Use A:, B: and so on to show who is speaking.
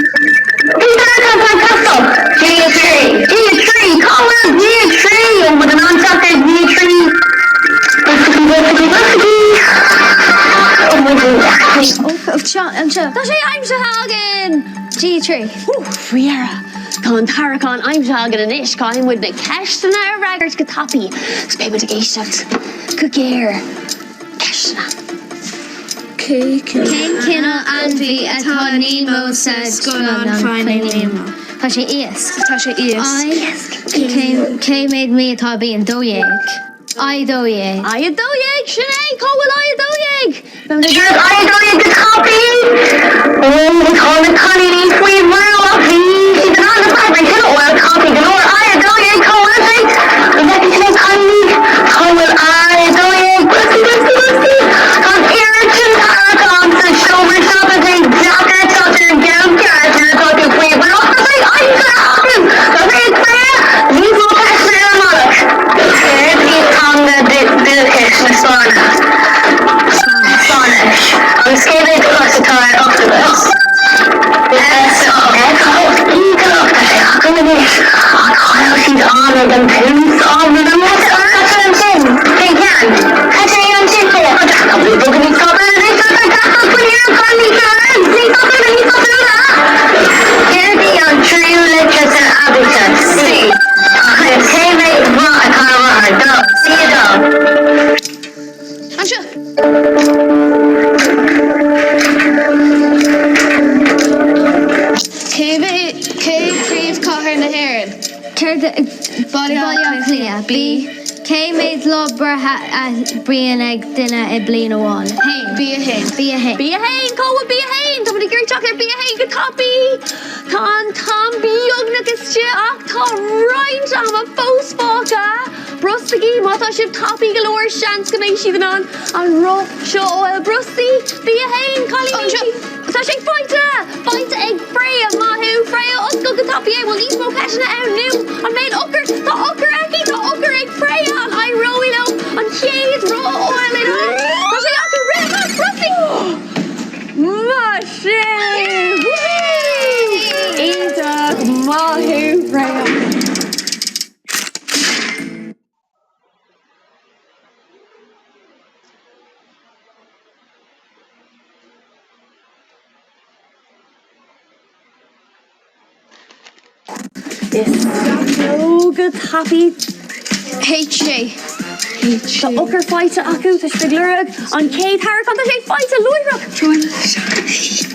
A: Cén tarraiceán atá ag teastáil? G3. G3! Cá bhfuil G3? An bhfuil muid in ann teacht ar G3? Brostaigí, brostaigí, brostaigí! An bhfuil
B: Anseo, anseo.
C: Tá sé aimsithe againn!
B: G3.
C: Faoi dheireadh, tá an tarraiceán aimsithe againn anois. Caithfidh muid na ceisteanna a fhreagairt go tapaidh agus beidh muid ag éisteacht go géar. Ceisteanna.
B: Cén cineál ainmhí atá Nemo sa scannán Finding Nemo? Tá sé iasc.
D: Tá sé iasc.
B: I. Cé mhéad mí atá i bliain? 12. I 12.
C: I 12, sin é! Cá bhfuil I 12? Beidh muid ag.
A: Siúd I 12 go tapaidh! Ó, tá na cailíní faoi bhrú ach bhí siad in ann na freagraí sin a fháil tapaidh go leor. I 12, cá bhfuil sé? An bhfeiceann sibh na cailíní? Cá bhfuil I 12? Brostaigh, brostaigh, brostaigh! Tá an oiread sin tarraiceán sa seomra seo, tá sé deacair teacht ar an gceann ceart nuair atá tú faoi bhrú ach tá sé aimsithe acu! Tá sé ag Freya! Níos mó ceisteanna ar an mbealach! Céard í teanga dúchais na Spáinne? Spáinnis. Agus cé mhéad cos atá ar ochtapas? S, F, 8. Iontach! Tá sé acu anois! Ach chaill siad am ag an tús ámh nó tá sé ansin! Cén ceann? Tá sé ansin! Tá muid ag bogadh níos tapúla anois tá sé deacair faoi dheireadh cailíní níos tapúla níos tapúla! Céard í an tríú litir san aibítir? C. Agus cé mhéad roth atá ar rothar? 2. C 2.
C: Anseo!
D: Cé cé príomhchathair na hÉireann?
B: Céard
D: Baile Átha Cliath.
B: B. Cé mhéad lá breithe a bhíonn ag duine i bliain amháin? 1.
D: B1.
B: B1.
C: B1! Cá bhfuil B1? Tá muid ag iarraidh teacht ar B1 go tapaidh! Tá an t-am beagnach istigh ach tá roinnt ama fós fágtha! Brostaigí, má tá sibh tapaidh go leor seans go mbeidh sibh in ann an roth seo a fháil. Brostaigh! B1! Cailíní! Tá sé faighte! Faighte ag Freya! Maith thú, Freya! Oscail go tapaidh é! Bhfuil níos mó ceisteanna ann nó an mbeidh an eochair? Tá eochair aici! Tá eochair ag Freya! An éireoidh leo an chéad roth a fháil in am? Tá sé acu! Rith amach! Brostaigh! Maith sibh! Woohoo! Iontach! Maith thú, Freya! Isteach leo go tapaidh.
D: H6.
C: Tá eochair faighte acu, tá siad ag lorg an chéad tarraiceán, tá sé faighte láithreach!